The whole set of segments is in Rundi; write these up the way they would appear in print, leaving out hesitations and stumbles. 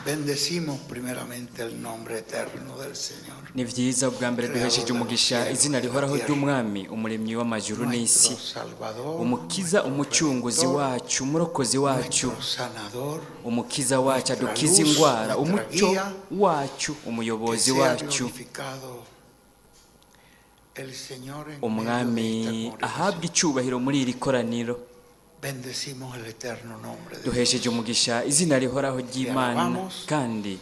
Bendecimos primeramente el nombre eterno del Señor, Ni byiza, ubwa mbere duhesheje umugisha izina rihoraho ry'Umwami, Umuremyi w'amajuru n'isi, nuestro Salvador, Umukiza, Umucunguzi nuestro wacu, Umurokozi wacu, nuestro sanador, Umukiza wacu adukiza indwara, umucyo wacu, que umuyobozi sea wacu. glorificado el Señor en medio de Umwami esta ahabwa congregación. icyubahiro muri iri koraniro. Bendecimos el eterno nombre de Duhesheje Dios. umugisha izina rihoraho ry'Imana, kandi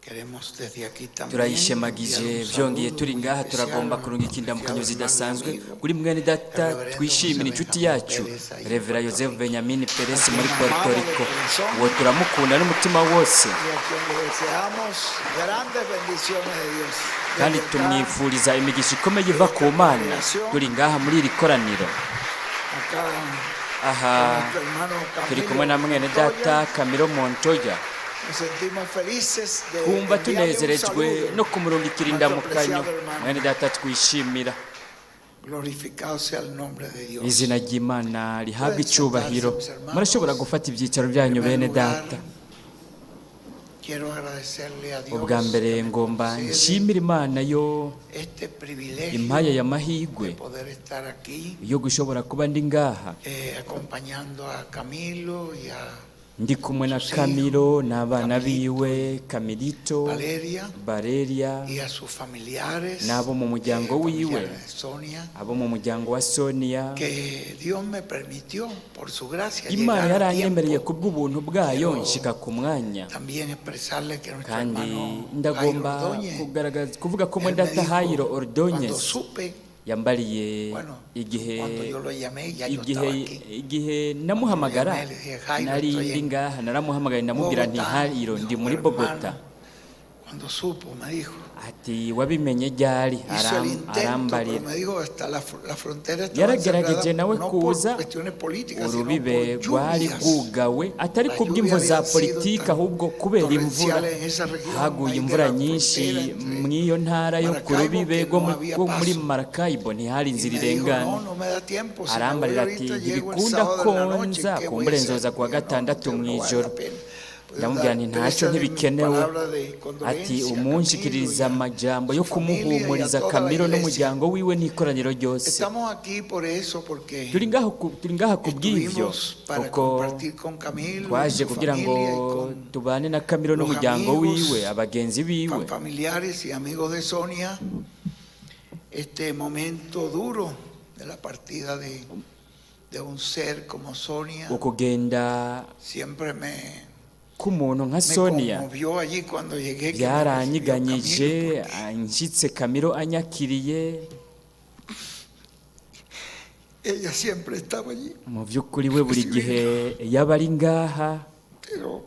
Queremos desde aquí también turayishemagije. enviar un Byongeye saludo turi muy ngaha especial turagomba a kurungika nuestro indamukanyo apreciado hermano y zidasanzwe amigo, kuri mwene data el reverendo twishimira, José inshuti Benjamín yacu, Pérez, ahí en Revera Puerto Joseph Rico, Benjamin a Perez quien muri Puerto amamos de Rico. corazón Uwo turamukunda n'umutima wose y a quien le deseamos grandes bendiciones de Dios. kandi Desde acá, tumwifuriza imigisha ikomeye iva ku Mana. Turi ngaha muri iri koraniro acá aha con nuestro hermano turi kumwe Camilo na mwene data Montoya, Camilo Montoya. nos sentimos felices de Twumva enviarle un tunezerejwe saludo no kumurungikira a nuestro indamukanyo apreciado hermano. mwene data twishimira. Glorificado sea el nombre de Dios. Izina ry'Imana rihabwa Pueden icyubahiro. sentarse, mis hermanos. Murashobora gufata ibyicaro En byanyu, primer bene lugar, data. quiero agradecerle a Ubwa Dios mbere que me ngomba concede nshimira Imana yo este privilegio impaye aya mahirwe de poder estar aquí yo gushobora kuba ndi ngaha acompañando a Camilo y a ndi kumwe na sus hijos, Kamilo n'abana Camilito biwe, Kamilito, Valeria, Valeria, y a sus familiares, n'abo mu muryango wiwe, familiares de Sonia, abo mu muryango wa Sonia. que Dios me permitió por su gracia Imana llegar a yaranyemereye tiempo. kubw'ubuntu bwayo Quiero nshika ku mwanya. también expresarle que nuestro Kandi hermano Jairo ndagomba Ordóñez, kugaragaza kuvuga ko él me mwene data dijo, Jairo cuando Ordóñez supe, yambariye bueno, igihe cuando yo lo llamé, ya yo igihe estaba aquí. igihe namuhamagara Cuando lo llamé, le dije, Jairo, nari estoy ndi en ngaha. Naramuhamagaye ndamubwira nti Bogotá. Jairo, Me ndi dijo, muri hermano, Bogota. cuando supo, me dijo, Ati wabimenye ryari? hizo el intento, pero Arambarira. me dijo, hasta la frontera estaba Yaragerageje cerrada, nawe no por kuza, cuestiones políticas, sino urubibe por rwari lluvias. rwugawe, atari Las kubw'imvo lluvias za habían sido politiki tan ahubwo kubera imvura. torrenciales en esa región, Haguye ahí de imvura la nyinshi frontera entre mw'iyo ntara yo ku Maracaibo, rubibe que rwo no mu- había rwo muri paso. Maracaibo, ntihari Y inzira me dijo, irengana. no, no me da tiempo, si me voy Arambarira ati ahorita llego el ntibikunda sábado ko en la noche, nza ¿qué voy a kumbure hacer? nzoza kuwa Digo, no, gatandatu no vale la mw'ijoro. pena. Pues Ndamubwira nti ntacyo, exprésale mis ntibikenewe. palabras de Ati condolencia a umunshikiriza Camilo y a amajambo yo su familia y a kumuhumuriza toda la Kamilo iglesia. n'umuryango wiwe n'ikoraniro ryose. Estamos aquí por eso, porque Turi ngaho turi ngaha kubw'ivyo estuvimos para kuko compartir con Camilo y twaje su kugira ngo familia y con tubane na Kamilo los n'umuryango amigos, wiwe, abagenzi biwe, familiares y amigos de Sonia, este momento duro de la partida de un ser como Sonia. Ukugenda Siempre k'umuntu nka me Sonia conmovió allí cuando llegué, que me recibió byaranyiganyije Camilo, porque nshitse Kamilo anyakiriye. ella siempre estaba allí, Mu by'ukuri we buri gihe yaba ari ngaha, pero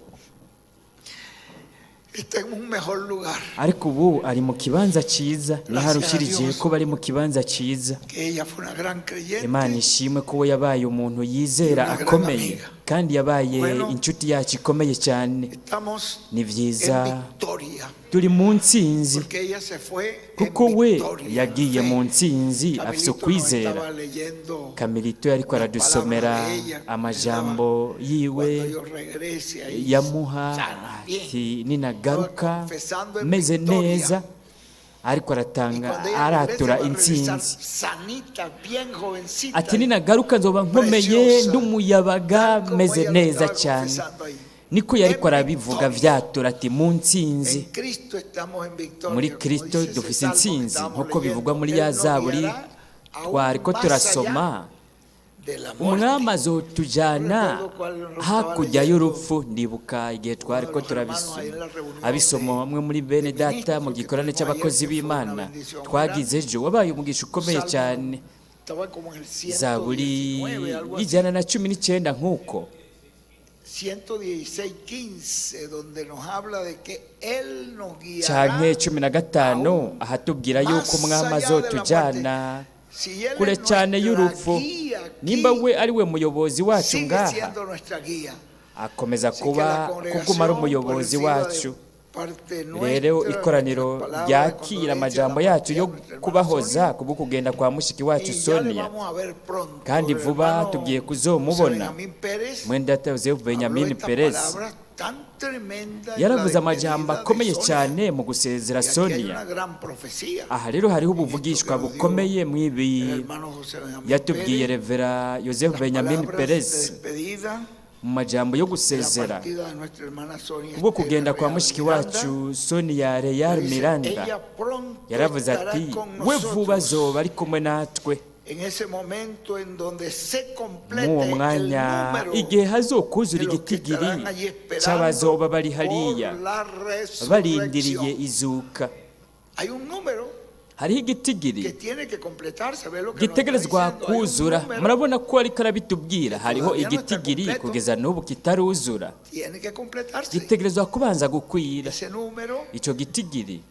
está en un mejor lugar, ariko ubu ari mu kibanza cyiza, niho Gracias a arushirije Dios. ko bari mu kibanza cyiza. Que ella fue una gran Imana creyente ishimwe ko we yabaye umuntu yizera y una gran akomeye amiga. kandi yabaye Bueno, inshuti yacu ikomeye cyane. estamos Ni byiza, en victoria, turi mu ntsinzi porque ella se fue en kuko we victoria, en yagiye mu fe. ntsinzi afise Camilito nos ukwizera. estaba leyendo Kamilito yariko unas aradusomera palabras de ella, que amajambo estaba, yiwe cuando yo regrese ahí, yamuha sana, bien. ati ninagaruka Estaba confesando en meze victoria. neza, ariko Y aratanga cuando ella regrese aratura va a regresar intsinzi. sanita, bien jovencita Ati y ninagaruka nzoba nkomeye preciosa, nd'umuyabaga tal como meze ella lo neza estaba cyane. confesando ahí. Niko yariko En arabivuga victoria. vyatura ati mu ntsinzi. En Cristo estamos en victoria, Muri como Kristo dice ese dufise salmo que intsinzi estábamos nk'uko bivugwa leyendo. muri Él ya nos zaburi guiará aún twariko más turasoma. allá de la Umwami muerte. azotujana No recuerdo cuál lo estaba hakurya leyendo y'urupfu. Ndibuka igihe uno de twariko los hermanos ahí turabisoma en la reunión abisoma bamwe muri bene de data mu ministros que gikorane tuvimos ayer, cy'abakozi que fue una b'Imana bendición twagize grande. ejo, wabaye umugisha Un ukomeye salmo cyane. estaba como en el Zaburi 119, algo así. y'119 nk'uko 116, 15, donde nos habla de que Él nos guiará canke 15 aún ahatubwira yuko más umwami allá de la muerte. azotujana Si Él kure es cyane nuestra y'urupfu. guía Nimba aquí, we ari we muyobozi wacu sigue ngaha, siendo nuestra guía. akomeza Así que kuba la kuguma ari congregación puede umuyobozi reciba de wacu. parte Rero nuestra ikoraniro nuestras palabras de ryakira condolencia a la amajambo yacu partida yo de nuestra hermana kubahoza Sonia. kubwo kugenda kwa mushiki wacu Y ya le Sonia. vamos a ver pronto. Kandi El vuba hermano tugiye José kuzomubona. Benjamín Pérez Mwene data Joseph habló Benjamin estas Perez palabras tan tremenda en la Yaravuze amajambo despedida de akomeye Sonia. cyane mu gusezera Y aquí hay Sonia. una gran profecía. Aha rero hariho En esto ubuvugishwa que nos dio bukomeye mw'ibi el hermano José Benjamín yatubwiye Pérez, Revera Joseph las Benjamin palabras de Perez despedida mu majambo yo de la gusezera partida de nuestra hermana Sonia kubwo Estela kugenda kwa Real mushiki Miranda. wacu Sonia Real Dice, Miranda. "Ella pronto Yaravuze estará ati con we vuba nosotros azoba ari kumwe natwe en ese momento en donde se complete mw'uwo el mwanya número igihe hazokuzura de los que igitigiri estarán allí esperando c'abazoba bari hariya por la barindiriye resurrección. izuka. Hay un número Hariho que igitigiri tiene que completarse, ve lo que nos está gitegerezwa diciendo. Hay un kuzura. número Murabona ko ariko arabitubwira, hariho todavía no está igitigiri completo. kugeza n'ubu kitaruzura, Tiene que completarse. gitegerezwa kubanza gukwira. Ese número Ico gitigiri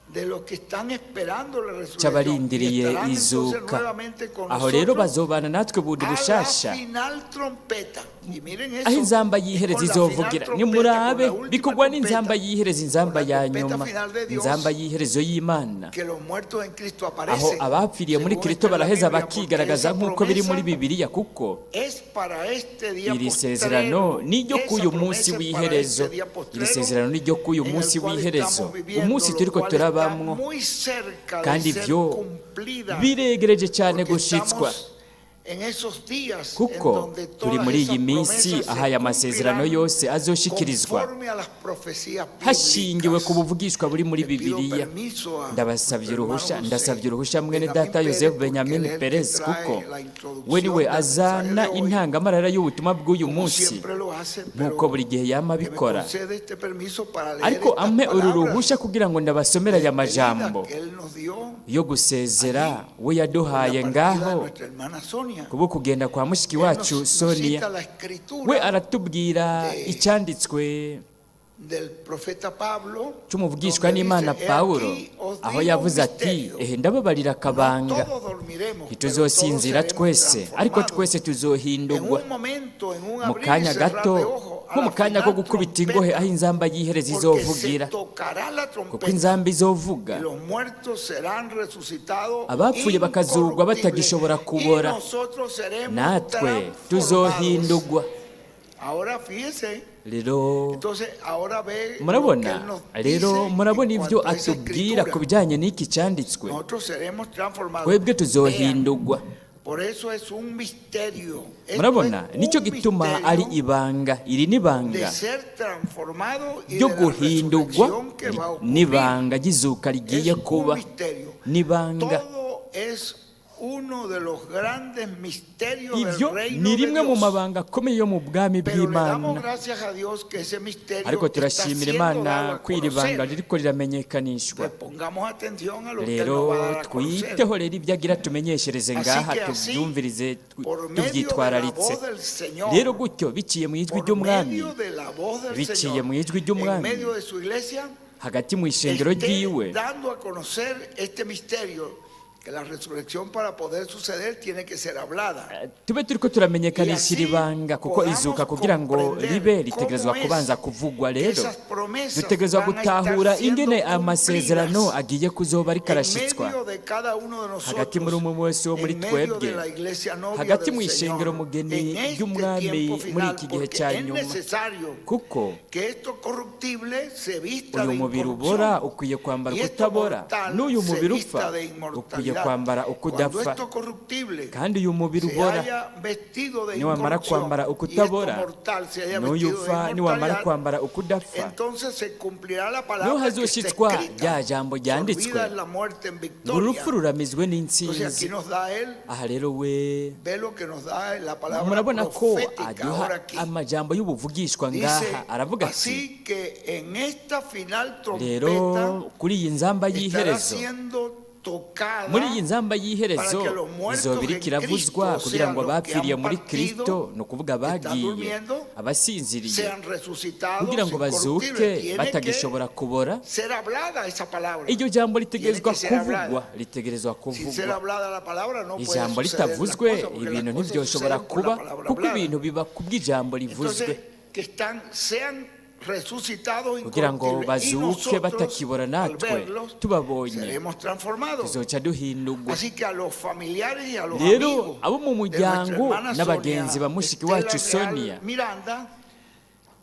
de los que están esperando la resurrección y c'abarindiriye estarán entonces izuka, nuevamente con aho rero nosotros bazobana natwe bundi a la bushasha final trompeta. Y miren aho eso, inzamba es yihereza con la izovugira. final trompeta, con Nimurabe la última bikorwa n'inzamba trompeta, yihereza, inzamba con la ya trompeta nyuma, final de Dios, inzamba y'iherezo y'Imana, que los muertos en Cristo aho aparecen, abapfiriye muri según Kristo está en la baraheza Biblia, porque bakigaragaza esa nk'uko biri muri promesa Bibiliya, kuko es para este día iri sezerano postrero. ni iryo Esa k'uyu munsi promesa es para w'iherezo. este día Iri postrero sezerano ni iryo k'uyu en el munsi cual w'iherezo, estamos viviendo, umunsi lo turiko cual está turabamwo, muy cerca de kandi ser ivyo cumplida, biregereje cyane porque gushitswa, estamos en esos días en kuko donde turi todas muri iyi esas minsi promesas aho se aya masezerano cumplirán yose azoshikirizwa conforme a las profecías hashingiwe ku bíblicas. buvugishwa buri muri Le pido Bibiliya. permiso a Ndabasabye nuestro hermano uruhusha, José ndasabye uruhusha mwene Benjamín data Pérez, Joseph porque Benjamin él es el que Perez, trae kuko la we introducción niwe del mensaje azana de hoy, intangamarara y'ubutumwa bw'uyu como munsi siempre lo hace, nk'uko pero buri gihe yama que me abikora, concede este permiso para leer ariko estas ampe uru palabras ruhusha kugira ngo ndabasomere aya de despedida majambo que él nos dio yo gusezera we por la yaduhaye partida de ngaho nuestra hermana Sonia. kubwo kugenda kwa mushiki Él wacu nos Sonia. cita la We escritura aratubwira icyanditswe del profeta Pablo, c'umuvugishwa donde n'Imana dice, "He Pawulo, aquí os aho digo un yavuze ati misterio. ehe ndababarira No akabanga, todos dormiremos, pero todos ntituzosinzira seremos twese ariko transformados. twese En tuzohindurwa un momento, en un mu abrir y kanya cerrar gato, de ojos, a nko mu la kanya ko final gukubita ingohe, trompeta, aho inzamba y'iherezo porque se izovugira, tocará la kuko trompeta inzamba izovuga, y los muertos serán resucitados abapfuye bakazurwa incorruptibles, batagishobora y kubora, nosotros seremos natwe transformados. tuzohindurwa. Ahora fíjese, Rero entonces ahora ve lo que murabona, él nos rero dice en murabona ibyo cuanto a esa atubwira ku escritura. bijyanye n'iki cyanditswe, Nosotros seremos transformados. twebwe Vean, tuzohindurwa. por eso es un misterio. Esto Murabona es nicyo un gituma ari misterio ibanga, iri ni de ibanga ser transformado y ryo de la guhindurwa, resurrección que va a ocurrir. n'ibanga ry'izuka rigiye Es un kuba, misterio. n'ibanga. Todo es uno de los grandes misterios del Ibyo reino ni de rimwe mu Dios. mabanga akomeye yo mu bwami Pero le damos bw'Imana, gracias a Dios que ese misterio ariko está turashimira siendo Imana dado a ko iri banga conocer. ririko riramenyekanishwa. Pues pongamos atención a lo que Él Rero nos va a dar a conocer. twiteho rero ibyo agira tumenyeshereze Así ngaha, que así, tubyumvirize por medio de la tubyitwararitse. voz del Señor, Rero gutyo biciye mu ijwi por ry'umwami, medio de la voz del biciye Señor, mu ijwi en ry'umwami, medio de su iglesia, hagati mu ishengero esté ryiwe, dando a conocer este misterio, que la resurrección para poder suceder tiene que ser hablada. Tube turiko turamenyekanisha iri Y así banga, kuko podamos izuka kugira ngo comprender ribe ritegerezwa cómo es kubanza kuvugwa. que Rero esas promesas dutegerezwa van a estar gutahura siendo ingene amasezerano cumplidas agiye kuzoba ariko en arashitswa medio de cada uno de hagati muri nosotros, umwe wese wo muri en medio twebwe, de la iglesia novia hagati mu del ishengero Señor, mugeni en este ry'umwami tiempo muri final, iki gihe porque cya es nyuma, necesario kuko que esto corruptible se vista uyu de mubiri ubora incorrupción ukwiye kwambara y esto ukutabora, mortal n'uyu se mubiri upfa vista de ukwiye inmortalidad. kwambara Cuando ukudapfa, esto corruptible kandi uyu mubiri se ubora haya vestido de niwamara incorrupción kwambara y esto ukutabora, mortal se haya n'uyu vestido de upfa niwamara inmortalidad, kwambara ukudapfa, entonces se cumplirá la niho palabra que está hazoshitswa escrita: rya jambo ryanditswe sorbida es la muerte en ngo victoria. urupfu ruramizwe Entonces n'intsinzi. aquí nos da él, Aha rero we ve lo que nos da la palabra murabona ko profética aduha ahora aquí. amajambo y'ubuvugishwa Dice, ngaha, aravuga ati así que en esta final rero trompeta kuri iyi nzamba estará y'iherezo, siendo tocada muri iyi nzamba y'iherezo para que los muertos izoba iriko en iravuzwa Cristo, kugira sean ngo los que abapfiriye han muri partido, Kristo, ni ukuvuga que están abagiye, durmiendo, abasinziriye, sean resucitados kugira ngo bazuke incorruptibles. Tiene que batagishobora kubora. ser hablada esa palabra. Iryo jambo ritegerezwa Tiene que ser kuvugwa, hablada. ritegerezwa Sin ser kuvugwa. hablada la palabra no puede Ijambo suceder las ritavuzwe cosas, porque las ibintu cosas ntibyoshobora suceden por la kuba, palabra kuko hablada. ibintu biba kubw'ijambo rivuzwe. Entonces, que están, sean resucitados Kugira ngo incorruptibles y bazuke nosotros, batakibora, al natwe verlos, tubabonye seremos transformados. tuzoca duhindurwa. Así que a los familiares y a los Rero amigos abo mu de nuestra muryango hermana n'abagenzi Sonia ba mushiki Estela wacu Real Sonia, Miranda,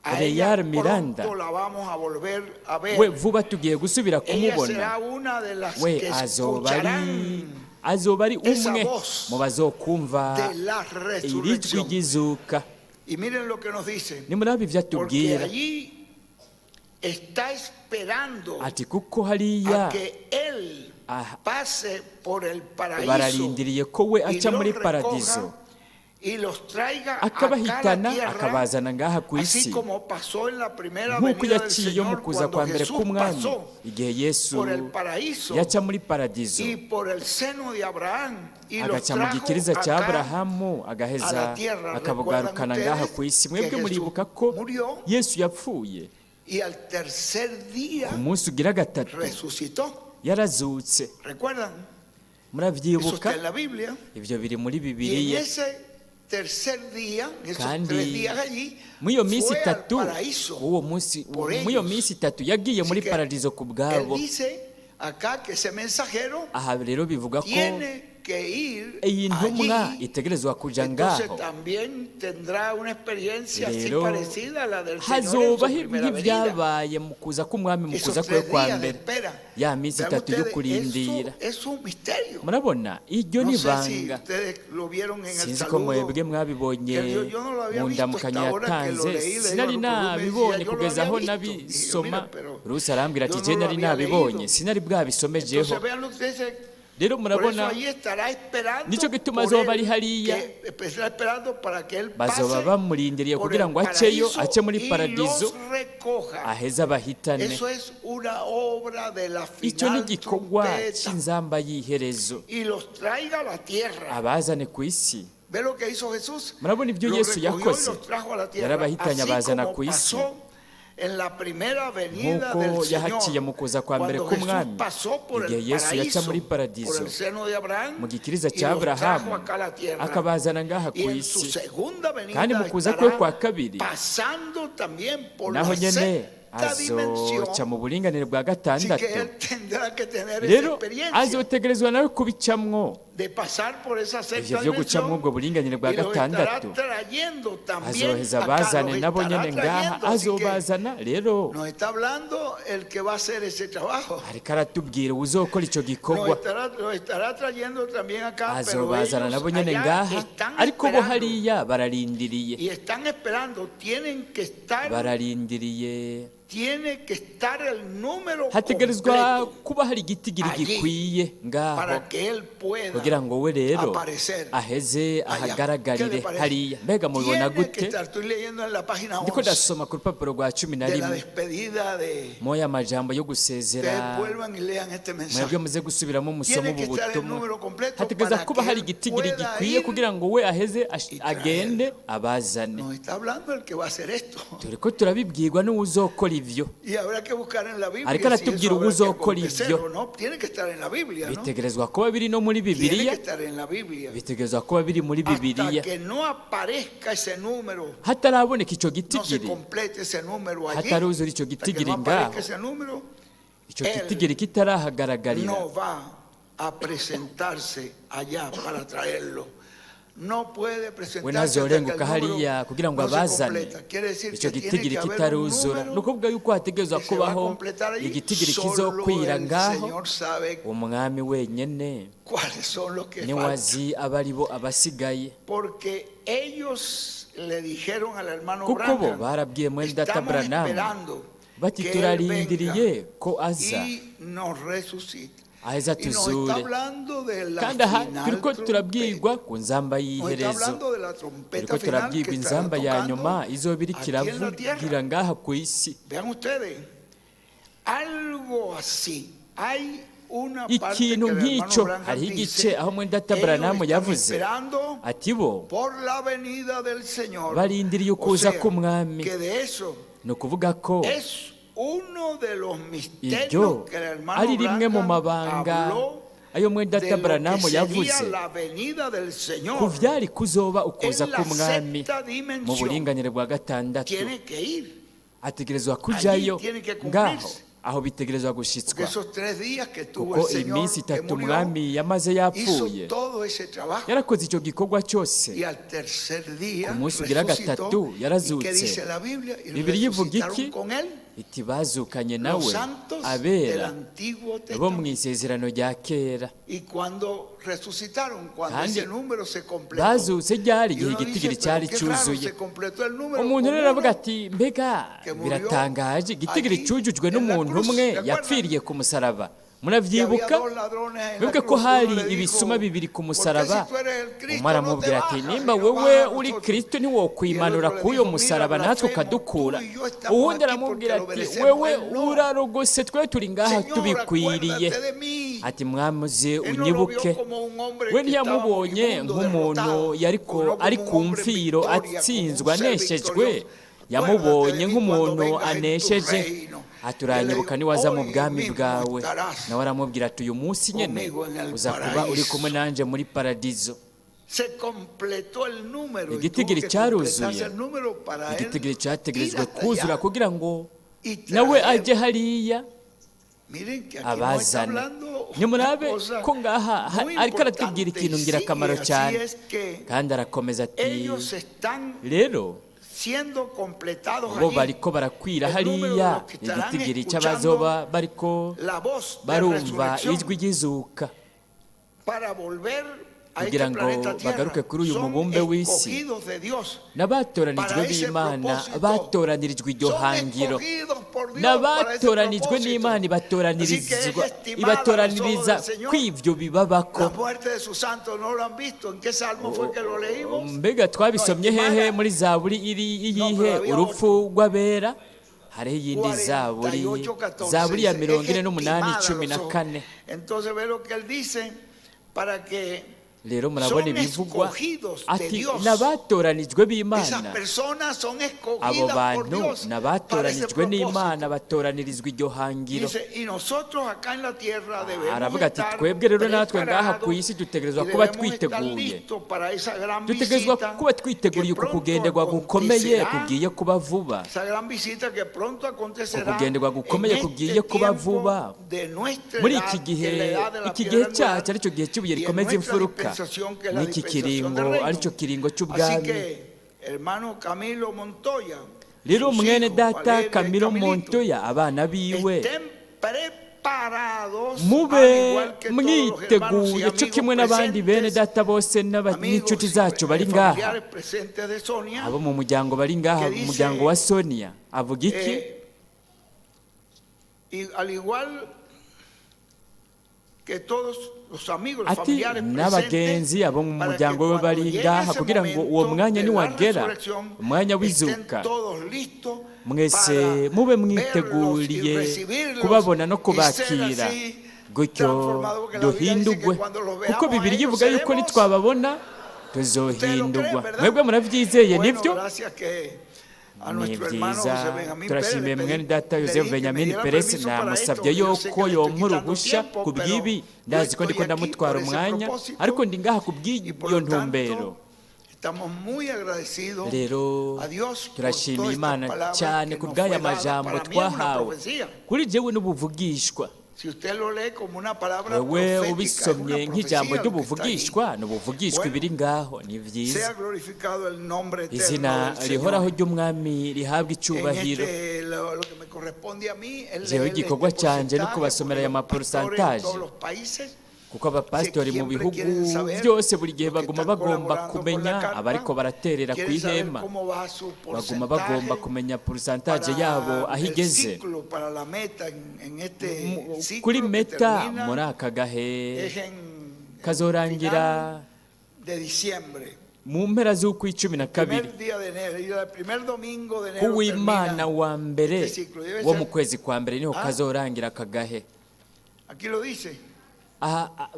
A ella Reyar Miranda pronto la vamos a volver a ver. We vuba tugiye gusubira Ella kumubona. será una de las We que azoba ari escucharán azoba ari esa umwe voz mu bazokumva de la iri jwi resurrección. ry'izuka. Y miren lo que nos dice. Nimuraba ivyo Porque atubwira allí está esperando ati kuko hariya a que Él Ah, pase por el paraíso bararindiriye ko we y aca los muri recoja paradizo y los traiga acá a la akabahitana tierra, akabazana ngaha ku así isi como pasó en la primera nk'uko venida del yaciye mu Señor kuza cuando kwa mbere Jesús k'umwami pasó igihe Yesu por el paraíso yaca muri paradizo y por el seno de Abraham y los agaca mu trajo gikiriza cya acá Aburahamu a agaheza la tierra. Recuerdan akabugarukana ngaha ustedes ku isi. que Mwebwe Jesús muribuka ko murió Yesu yapfuye y al tercer día ku munsi ugira gatatu resucitó. yarazutse. ¿Recuerdan? Eso Murabyibuka está en la Biblia. ibyo biri muri Y en Bibiliya. ese tercer día, en esos Kandi 3 días allí, muri iyo minsi fue al itatu paraíso. uwo munsi por muri iyo ellos. minsi itatu yagiye Así muri que paradizo ku él bwabo. dice acá que ese mensajero Aha rero bivuga ko tiene que ir iyi ntumwa allí. itegerezwa kuja Entonces ngaho. también tendrá una experiencia así Rero parecida a la del Señor en su hazobaho primera venida. nk'ibyabaye mu kuza k'umwami mu Esos kuza kwe 3 kwa días de mbere espera. ya minsi Vean itatu yo ustedes, kurindira. eso es un misterio. Murabona iryo No ni sé si ibanga. ustedes lo vieron en el Sinzi ko saludo mwebwe mwabibonye que yo, yo no lo había mu visto hasta ndamukanyo ahora que lo yatanze leí, le digo a sinari Ruth, Ruth me decía, nabibonye yo lo kugeza había aho visto. Y yo, nabisoma. mira, pero Rusi arambwira ati yo je no lo nari había nabibonye leído. sinari bwabisomejeho. Entonces vean lo que dice. Rero Por eso murabona ahí estará esperando nicyo gituma por azoba él, ari hariya que estará esperando para que él bazoba pase bamurindiriye por kugira el ngo aceyo paraíso ace muri y paradizo los recoja. aheze abahitane. Eso es una obra de la Icyo ni final igikorwa trompeta cy'inzamba y'iherezo y los traiga a la tierra. abazane ku isi. ¿Ve lo que hizo Jesús? Murabona ibyo Los Yesu recogió y yakoze los trajo a la tierra, yarabahitanye así abazana como ku isi pasó en la primera venida nk'uko del yahaciye Señor. mu kuza kwa mbere Cuando Jesús k'umwami pasó por igihe el Yesu yaca paraíso, muri por paradizo el seno de Abraham, mu gikiriza y cya los trajo Aburahamu acá a la tierra. akabazana ngaha Y ku en su isi. segunda Kandi venida mu kuza kwe estará kwa kabiri pasando también por naho la nyene sexta azoca dimensión. mu buringanire bwa Así gatandatu. que él tendrá que tener esa Rero experiencia azotegerezwa nawe kubicamwo de pasar por esa ivyo sexta vyo gucamwo dimensión ubwo buringanire bwa y los estará gatandatu trayendo también azoheza acá, abazane los nabo estará nyene ngaha trayendo. Así que azobazana. Rero nos está hablando el que va a hacer ese trabajo. ariko aratubwira uwuzokora ico Nos gikorwa estará, los estará trayendo también acá, pero azobazana ellos nabo nyene allá ngaha están ariko bo esperando. hariya bararindiriye Y están esperando, tienen que estar, bararindiriye tiene que estar el número hategerezwa completo kuba hari igitigiri allí gikwiye ngaho para que él pueda kugira ngo we rero aparecer aheze allá. ¿Qué le ahagaragarire parece? hariya. Mbega mubibona Tiene que gute? estar, estoy leyendo en la página Ndiko 11 ndasoma ku rupapuro rwa cumi na de la rimwe despedida de moya amajambo yo gusezera. ustedes vuelvan y lean este mensaje. Mwebwe muze gusubiramo musome Tiene que ubu estar el butumwa. número completo Hategereza para kuba que hari él igitigiri pueda gikwiye ir kugira ngo we aheze y agende traerlo. abazane. Nos está hablando el que va a hacer esto. Turiko turabibwirwa n'uwuzokora ivyo. Y habrá que buscar en la Ariko Biblia si eso aratubwira habrá que uwuzokora acontecer ivyo. o no. Tiene que estar en la Biblia, ¿no? Bitegerezwa kuba biri no muri Tiene Bibiliya. que estar en la Biblia. Bitegerezwa kuba biri muri Hasta Bibiliya. que no aparezca ese número, Hataraboneka ico no se gitigiri complete ese número allí, hataruzura ico hasta que gitigiri no ngaho aparezca ese número, ico él gitigiri kitarahagaragarira no va a presentarse allá para traerlo. No puede we presentarse hasta que el ntazorenguka número hariya kugira ngo no se abazane completa. Quiere decir ico que tiene gitigiri que haber un kitaruzura. Ni número ukuvuga yuko hategerezwa que se va a kubaho completar allí. igitigiri Solo kizokwira el ngaho. Señor sabe Umwami wenyene cuáles son los que niwe faltan. azi abari bo abasigaye Porque ellos le dijeron al hermano kuko bo Branham, barabwiye mwene data estamos Branham esperando bati que él turarindiriye venga ko aza y nos resucite. aheza Y nos está tuzure. hablando de la Kandi aha final turiko trompeta. turabwirwa ku nzamba Nos está y'iherezo. hablando de la trompeta Turiko final que turabwirwa estará inzamba ya tocando nyuma izoba iriko aquí en la iravugira tierra. ngaha ku isi. Vean ustedes, algo así. Hay una parte que Ikintu el hermano nk'ico Branham hariho igice dice, aho mwene data ellos Branham están yavuze esperando ati bo por la venida del Señor. barindiriye O ukuza sea, k'umwami. que de eso Ni ukuvuga ko es uno de los misterios iryo que el hermano ari rimwe mu Branham mabanga habló ayo mwene de data lo que Branham sería yavuze la venida del Señor. ku vyari kuzoba ukuza En la k'umwami sexta mu dimensión buringanire bwa gatandatu. tiene que ir. Ategerezwa kujayo Allí tiene que ngaho cumplirse. Aho bitegerezwa gushitswa, Porque esos 3 días que tuvo kuko el Señor iminsi que itatu murió, umwami yamaze hizo yapfuye, todo ese trabajo. yarakoze icyo gikorwa cyose. Y al tercer día Ku munsi ugira resucitó. gatatu ¿Y qué yarazutse. dice la Biblia? Y Bibiliya ivuga resucitaron iki? con él Iti bazukanye los nawe santos del abera Antiguo bo mu Testamento. isezerano rya kera. Y cuando resucitaron, cuando Kandi ese número se completó. bazutse ryari? Y Igihe uno dice, igitigiri pero cyari qué raro, cyuzuye. se completó el número Umuntu con rero aravuga uno ati mbega que murió biratangaje, igitigiri allí cyujujwe en la n'umuntu cruz. umwe ¿Se acuerdan? yapfiriye ku musaraba. Que había Murabyibuka? dos ladrones en la Mwibuke ko cruz. Uno hari le dijo, ibisuma bibiri ku ¿por qué musaraba. si tú eres el Cristo Umwe no te aramubwira ati bajas nimba y nos wewe bajas a uri nosotros? Kristo Y el ntiwokwimanura otro le k'uyo dijo, mira, musaraba natwe blasfemo, tú ukadukura. y yo estamos Uwundi aquí aramubwira porque lo ati obedecemos. wewe Él no. urarogose, twe turi ngaha Señor, tubikwiriye. acuérdate de mí. Ati mwamuze Él no lo vio unyibuke. como un hombre We que estaba ntiyamubonye moribundo, nk'umuntu derrotado, yariko sino como ari un ku hombre en mfiro victoria, como un atsinzwe ser aneshejwe, victorioso. Acuérdate yamubonye de mí cuando nk'umuntu vengas en tu anesheje. reino. Ati Y él le uranyibuka dijo, niwaza mu hoy bwami mismo bwawe. estarás Nawe aramubwira ati uyu munsi nyene conmigo en el uza kuba uri kumwe paraíso. nanje muri paradizo. Se completó el número y tuvo Igitigiri que cyaruzuye. completarse el número para él Igitigiri ir cyategerejwe hasta kuzura allá kugira ngo y nawe traer. ajye hariya Miren que aquí nos está abazane. hablando una Nimurabe cosa ko ngaha muy ariko aratubwira importante y ikintu sigue ngirakamaro así, cyane, es que kandi arakomeza ati ellos están rero siendo completados bo allí. bariko barakwira El número de hariya, los que estarán igitigiri escuchando cy'abazoba bariko la voz de barumva resurrección ijwi ry'izuka para volver a este kugira ngo planeta Tierra bagaruke kuri uyu son mubumbe w'isi. escogidos de Dios N'abatoranijwe para ese b'Imana, propósito. batoranirijwe iryo Son hangiro, escogidos por Dios para ese n'abatoranijwe propósito. n'Imana Así que es ibatoranirizwa estimada a los ojos ibatoraniriza del Señor. kw'ivyo bibabako. La muerte de sus santos no lo han visto. ¿En qué salmo fue que lo leímos? Mbega No, twabisomye hehe? estimada. Muri zaburi iri No, iyihe? pero había Urupfu otro. rw'abera, hariho iyindi zaburi, 48, 14. zaburi ya Dice, mirongo es ine n'umunani estimada a cumi na los ojos. kane. Entonces ve lo que él dice para que Rero murabona son ibivugwa escogidos de ati Dios. n'abatoranijwe Esas b'Imana. personas son Abo escogidas por bantu Dios para ese n'abatoranijwe n'Imana, propósito. batoranirizwa iryo hangiro. Dice, y nosotros acá en la tierra debemos Aravuga ati estar twebwe rero natwe ngaha ku preparados isi dutegerezwa y kuba debemos estar twiteguye, listos para esa gran dutegerezwa visita kuba que twiteguriye uku pronto kugenderwa gukomeye acontecerá, kugiye kuba vuba, esa gran visita que pronto acontecerá ukugenderwa en gukomeye este kugiye kuba tiempo vuba de nuestra muri edad, iki que es gihe, la edad de la iki piedra gihe angular, cyacu aricyo gihe cy'ibuye y en rikomeza nuestra imfuruka, dispensación, que es la n'iki dispensación del kiringo reino. aricyo kiringo Así cy'ubwami. que, hermano Camilo Montoya, Rero sus mwene hijos, data Valeria y Camilo Camilito, Montoya, abana biwe, estén preparados, al mube igual que todos los hermanos y mwiteguye cyo amigos kimwe n'abandi bene presentes, data bose amigos n'inshuti y zacu bari ngaha, familiares presentes de Sonia, abo mu muryango bari ngaha, que mu muryango dice, wa Sonia. Avuga iki? y al igual que todos los amigos, los Ati familiares presentes, n'abagenzi abo mu para que muryango we cuando bari llegue ngaha, ese kugira ngo uwo momento mwanya de la niwagera, resurrección, umwanya estén w'izuka, todos listos mwese para mube verlos y mwiteguriye recibirlos kubabona no y ser kubakira, así gutyo transformados, porque la Biblia dice que duhindugwe, cuando los kuko veamos a Bibiliya ellos ivuga yuko seremos. nitwababona Ustedes lo creen, tuzohindurwa. ¿verdad? Mwebwe murabyizeye, Bueno, nibyo? gracias que a Ni nuestro hermano byiza. José Benjamín Pérez le Turashimiye pedí, mwene data le Yosefu dije que me Benjamin diera Perez, permiso para esto, namusabye porque yo sé yuko que le estoy yompa quitando uruhusha tiempo, ku pero bw'ibi. yo Ndazi ko ndiko estoy aquí por ndamutwara ese umwanya, propósito ariko ndi ngaha ku y por bw'iyo lo ntumbero. tanto estamos muy agradecidos Rero a Dios por turashimiye todas estas Imana palabras cyane que ku nos bw'aya fue dada. majambo Para mí es una twahawe. profecía. Kuri jewe n'ubuvugishwa. Si usted lo lee como una palabra Wewe profética, es una ubisomye nk'ijambo profecía lo que está ahí. ry'ubuvugishwa, ni ubuvugishwa Bueno, ibiri ngaho, ni byiza. sea glorificado el nombre eterno Izina del rihoraho Señor. ry'umwami rihabwa En icyubahiro. este, lo que me corresponde a mí es Jewe leerle igikorwa este canje no porcentaje, kubasomera porque aya los pastores en maporsantaje, todos los países kuko abapasitori mu siempre bihugu quieren saber byose buri gihe los que baguma están bagomba colaborando con la kumenya carpa, abariko baraterera ku quieren saber ihema, cómo va su baguma bagomba porcentaje kumenya porusantaje yabo para aho el igeze ciclo, para la meta en este kuri ciclo que meta termina muri aka gahe es en el kazorangira final de diciembre. mu mpera z'ukwi cumi na kabiri, Primer día de enero, y el primer domingo de enero kuw'Imana termina wa mbere este ciclo. Debe wo mu ser, kwezi kwa mbere niho ah, kazorangira aka gahe. aquí lo dice. Aha,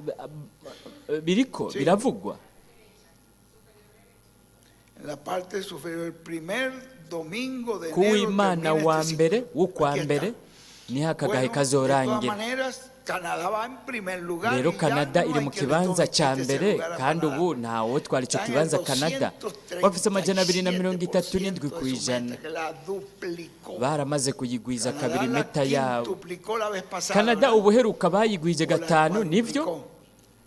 biriko Sí. biravugwa. En la parte superior, el primer domingo de enero Kuw'Imana termina wa este mbere ciclo. w'ukwa Aquí mbere está. niho aka gahe Bueno, de todas kazorangira. maneras, Canadá va en primer lugar Rero y ya Canada no iri hay mu quien le kibanza tome cya este mbere lugar a kandi Canadá. ubu ntawo twara icyo Está en el kibanza Canada bafise 237 237% ku de su ijana. meta, que la duplicó. Baramaze kuyigwiza Canadá kabiri la meta yabo. quintuplicó la vez pasada, Canada ¿verdad? ubuheruka bayigwije O la gatanu nivyo cuadruplicó.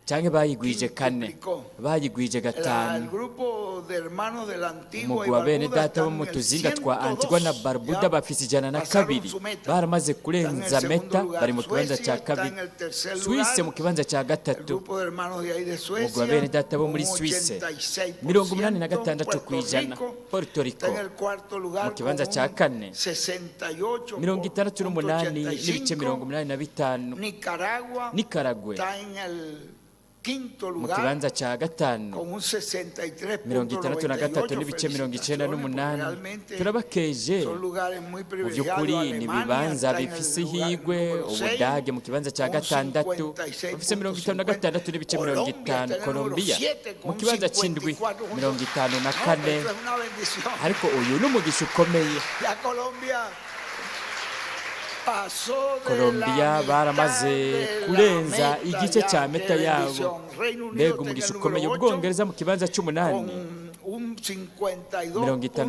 canke bayigwije kane Quintuplicó. bayigwije El gatanu. grupo de hermanos de la Antigua Umugwi y wa bene Barbuda data bo están mu en el tuzinga twa 102, Antigua na Barbuda ya bafise ijana na pasaron kabiri su meta. baramaze Están en el kurenza segundo meta lugar. bari mu kibanza Suecia cya está kabiri. en el tercer Suisse mu lugar. kibanza cya El gatatu. grupo de hermanos de ahí de Umugwi wa bene Suecia data bo con muri un Suisse 86%. 86 Puerto ku ijana. Rico Puerto está Rico en el cuarto lugar mu kibanza con cya un kane 68 n'ibice 68.85. 85. Nicaragua Nicaragua está en el quinto mu lugar kibanza cya gatanu con un 63 63.98. n'ibice mirongo icenda Felicitaciones, porque n'umunani. realmente Turabakeje son lugares muy mu privilegiados. by'ukuri ni Alemania ibibanza está en el bifise lugar ihigwe. número 6 Ubudage mu kibanza cya con un gatandatu bafise 56 n'ibice mirongo 56.50. itanu. Colombia está en el número Colombia 7 mu con un kibanza c'indwi 54. mirongo itanu na No, pero kane. esto es una bendición. Ariko uyu ni umugisha ukomeye. Ya Colombia pasó de la Colombia mitad baramaze de la kurenza meta igice ya, cya qué meta yabo. bendición. Reino Unido Mbega está en el umugisha número ukomeye. 8 Ubwongereza mu kibanza c'umunani con un 52 n'ibice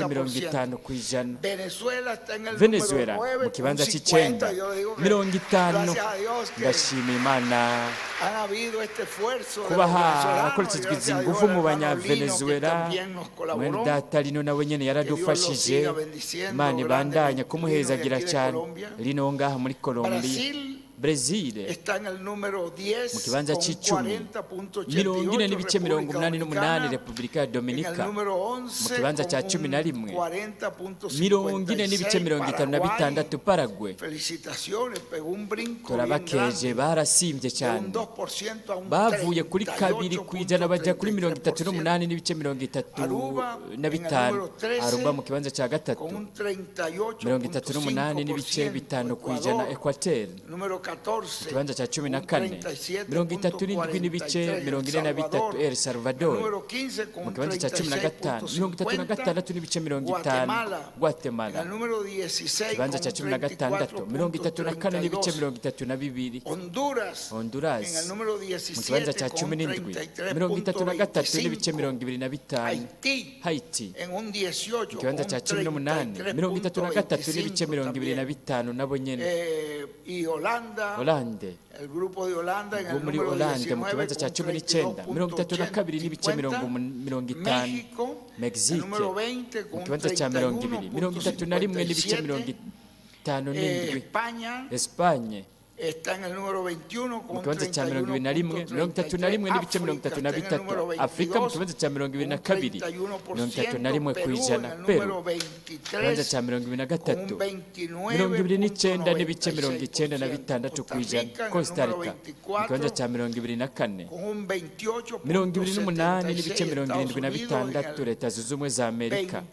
mirongo 52.50%. itanu ku ijana. Venezuela está en el número Venezuela 9 mu con kibanza c'icenda 50. Yo le digo que 50. gracias a Dios que Ndashima Imana han habido este esfuerzo de kuba los venezolanos y hakoreshejwe gracias izi a Dios ngufu el mu hermano Lino que banyavenezuela. también nos Mwene colaboró. data Lino nawe nyene Que Dios lo yaradufashije. siga bendiciendo Imana ibandanya grandemente. Lino de kumuhezagira aquí de cyane. Colombia. Lino ngaha muri Colombia. Brasil Brezil está en el número mu 10 kibanza con c'icumi 40 40.88. n'ibice mirongo República umunani n'umunani. Dominicana Repubulika ya en el Dominica número mu 11 kibanza con cya cumi na un rimwe 40 n'ibice 40.56. mirongo itanu na Paraguay, bitandatu. Paraguay felicitaciones, pegó un brinco bien turabakeje grande barasimbye de un cyane 2% a un bavuye kuri 2% bajya kuri mirongo itatu 38.33%. n'umunani n'ibice mirongo itatu Aruba na en el bitanu. número 13 Aruba mu kibanza cya gatatu con un 38 n'ibice 38.5%. 5 ku ijana. Ecuador, Equateur número mu 14 kibanza cya cumi na con kane 37 n'ibice 37.43. El 43. Salvador, El el Salvador número 15 con mu un kibanza cya 15 36.50. 36 n'ibice 50. Guatemala en Guatemala el número 16 ikibanza con cya un 16 34 n'ibice 34.32. 32. Honduras en el Honduras número mu kibanza 17 cya con 17 33 n'ibice 33.25. 25. Haití Haiti en un 18 mu kibanza con cya 18 33 n'ibice 33.25 25 también. nabo nyene. Y Holanda, Holande el grupo de Holanda en wo el muri número Holande mu 19 kibanza cya con 19 32 n'ibice 32.50. 50. México, el Mexique número 20 mu con kibanza cya 20 31 n'ibice 31.57. 57. España Espagne está en el número 21 mu con kibanza cya 21 31 31.33. n'ibice mirongo itatu África na está en el bitatu. número Afurika mu 22 kibanza cya mirongo ibiri con na un kabiri 31%. 31 ku Perú en ijana. el Peru número ikibanza 23 cya mirongo ibiri na con gatatu un 29 n'ibice mirongo icenda na 29.96%. bitandatu ku Costa ijana. Rica en el Costa número Rica mu kibanza 24 cya 24 con un 28 n'ibice 28.76. mirongo Estados irindwi na Unidos en bitandatu. el Leta Zunze Ubumwe za Amerika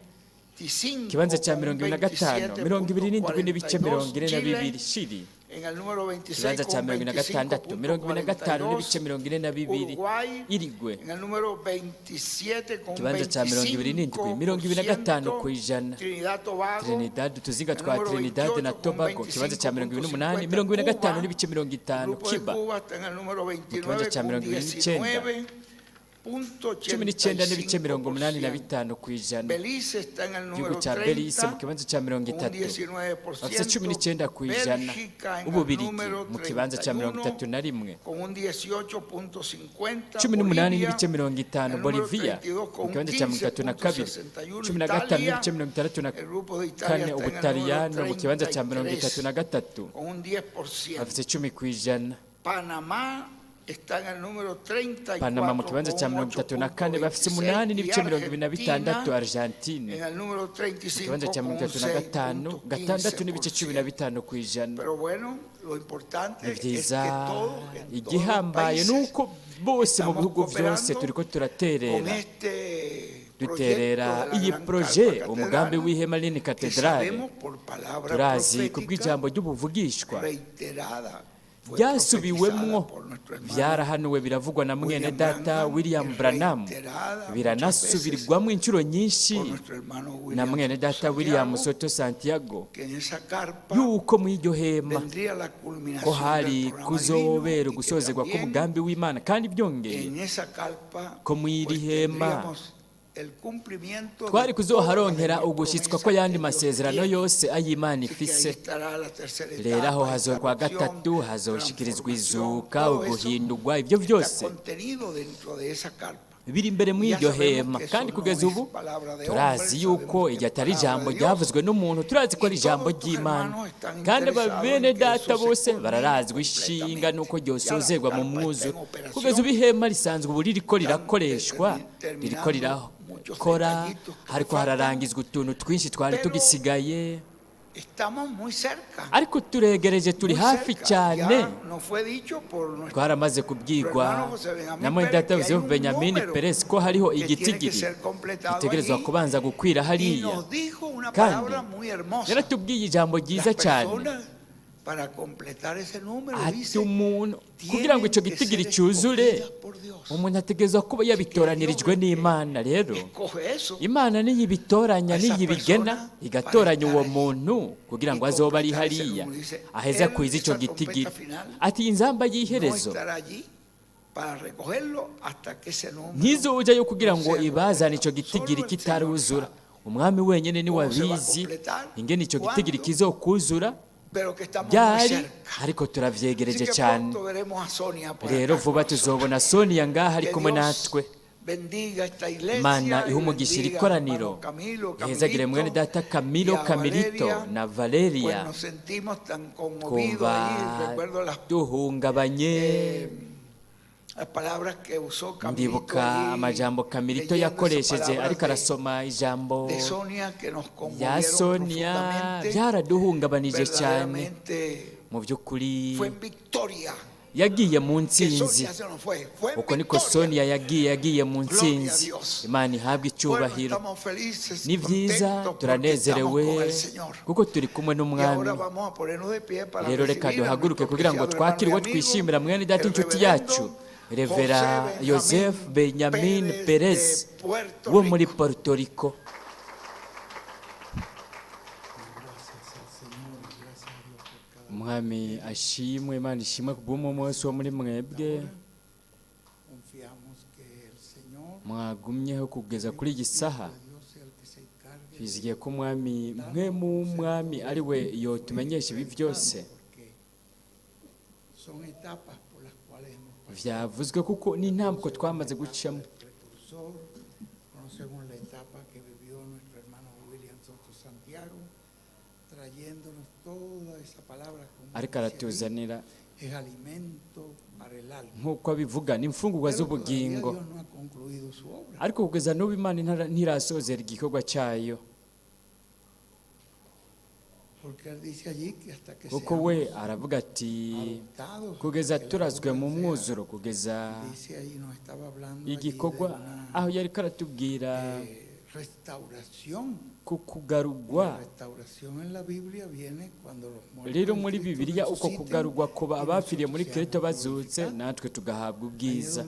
25 ikibanza cya con un 25 27 n'ibice mirongo 27.42. ine na Chile bibiri. Shiri en el número 26 ikibanza cya con 26 25 n'ibice 25.42. 42. Uruguay Irigwe en el número 27 con ikibanza cya 27 25 ku 25%. ijana. Trinidad Tobago Trinidad utuzinga en el twa número Trinidad na 28 con Tobago ikibanza cya 28 25.50. 25 Cuba, n'ibice mirongo el itanu. grupo de Cuba Cuba está en el número mu kibanza 29 cya con 29 19 n'ibice mirongo umunani na 19.85%. bitanu ku ijana. Belice está en el Igihugu número cya Belize mu 30 kibanza cya mirongo con un itatu bafite 19%. 19 ku ijana. Bélgica en el Ububirigi número mu kibanza cya mirongo 31 itatu na rimwe con un 18.50. 18 Bolivia n'ibice mirongo en itanu. el número Bolivia 32 mu con kibanza cya 32 15.61. 15 Italia, n'ibice mirongo itandatu na el grupo de Italia kane. está en el número Ubutaliyano mu kibanza cya mirongo itatu 33 na gatatu con un 10%. bafite 10 ku ijana. Panamá está en el número Panama mu 34 kibanza con cya un 34 bafite 8.26 umunani y n'ibice mirongo ibiri na Argentina bitandatu. Argentine en el número mu kibanza 35 cya con mirongo un itatu na gatanu gatandatu n'ibice cumi na 6.15%. bitanu ku ijana. Pero bueno, lo importante Ni es que byiza todos, en todos los igihambaye ni países uko bose mu estamos bihugu byose cooperando turiko con turaterera este duterera proyecto de la iyi Gran proje Carpa umugambi Catedral, w'ihema rinini que katedrale sabemos por palabra turazi profética kubw'ijambo ry'ubuvugishwa reiterada Byasubiwemwo, byarahanuwe, biravugwa na mwene data William Branham, biranasubirwamo inshuro nyinshi na mwene data William Soto Santiago, yuko mu iryo hema ko hari kuzobera ugusozerwa k'umugambi w'Imana, kandi byongeye ko mu iri hema twari kuzoharonkera ugushyitswa ko yandi masezerano yose ay'Imana ifise. Rero aho hazokwa gatatu hazoshikirizwa izuka, uguhindurwa, ibyo byose biri imbere muri iryo hema. Kandi kugeza ubu turazi yuko iryo atari ijambo ryavuzwe n'umuntu, turazi ko ari ijambo ry'Imana. Kandi bene data bose bararazwa ishinga nuko ryosozerwa mu mwuzuro. Kugeza ubu ihema risanzwe ubu ririko rirakoreshwa, ririko rirakora, hariko hararangizwa utuntu twinshi twari tugisigaye, ariko turegereje, turi hafi cyane. Twaramaze kubwirwa na mwene data Joseph Benjamin Perez ko hariho igitigiri gitegerezwa kubanza gukwira hariya, kandi yaratubwiye ijambo ryiza cyane, ati umuntu kugira ngo icyo gitigiri cyuzure, umuntu ategerezwa kuba yabitoranirijwe n'Imana. Rero Imana niyo ibitoranya, niyo ibigena, igatoranya uwo muntu kugira ngo azobe ari hariya aheze kwiza icyo gitigiri. Ati inzamba y'iherezo ntizojayo kugira ngo ibazane icyo gitigiri kitaruzura. Umwami wenyine niwe abizi ingene icyo gitigiri kizokuzura byari, ariko turavyegereje cyane. Rero vuba tuzobona Sonia ngaha ari kumwe natwe. Imana iha umugisha iri koraniro, ihezagire mwene data Camilo, Camilito na Valeria. Twumva duhungabanye. Ndibuka amajambo Camilito yakoresheje ariko arasoma ijambo ya Sonia, byaraduhungabanije cyane. Mu by'ukuri yagiye mu ntsinzi. Uko niko Sonia yagiye mu ntsinzi. Imana ihabwe icyubahiro. Ni byiza, turanezerewe kuko turi kumwe n'Umwami. Rero reka duhaguruke kugira ngo twakire uwo twishimira, mwene data inshuti yacu Revera Joseph Benjamin Perez wo muri Puerto Rico. Umwami ashimwe, Imana ishimwe kubw'umwe wese wo muri mwebwe mwagumyeho kugeza kuri iyi saha. Twizigiye ko Umwami, mwe mu Mwami ari we yotumenyesha ibi byose vyavuzwe, kuko ni intambwe twamaze gucamo. Ariko aratuzanira nk'uko abivuga, ni imfungurwa z'ubugingo. Ariko kugeza n'ubu Imana ntirasozera igikorwa cyayo, kuko we aravuga ati kugeza turazwe mu mwuzuro, kugeza igikorwa aho yari karatubwira ku kugarugwa. Rero muri Bibiliya uko kugarugwa kuba abapfiriye muri Kristo bazutse, natwe tugahabwa ubwiza.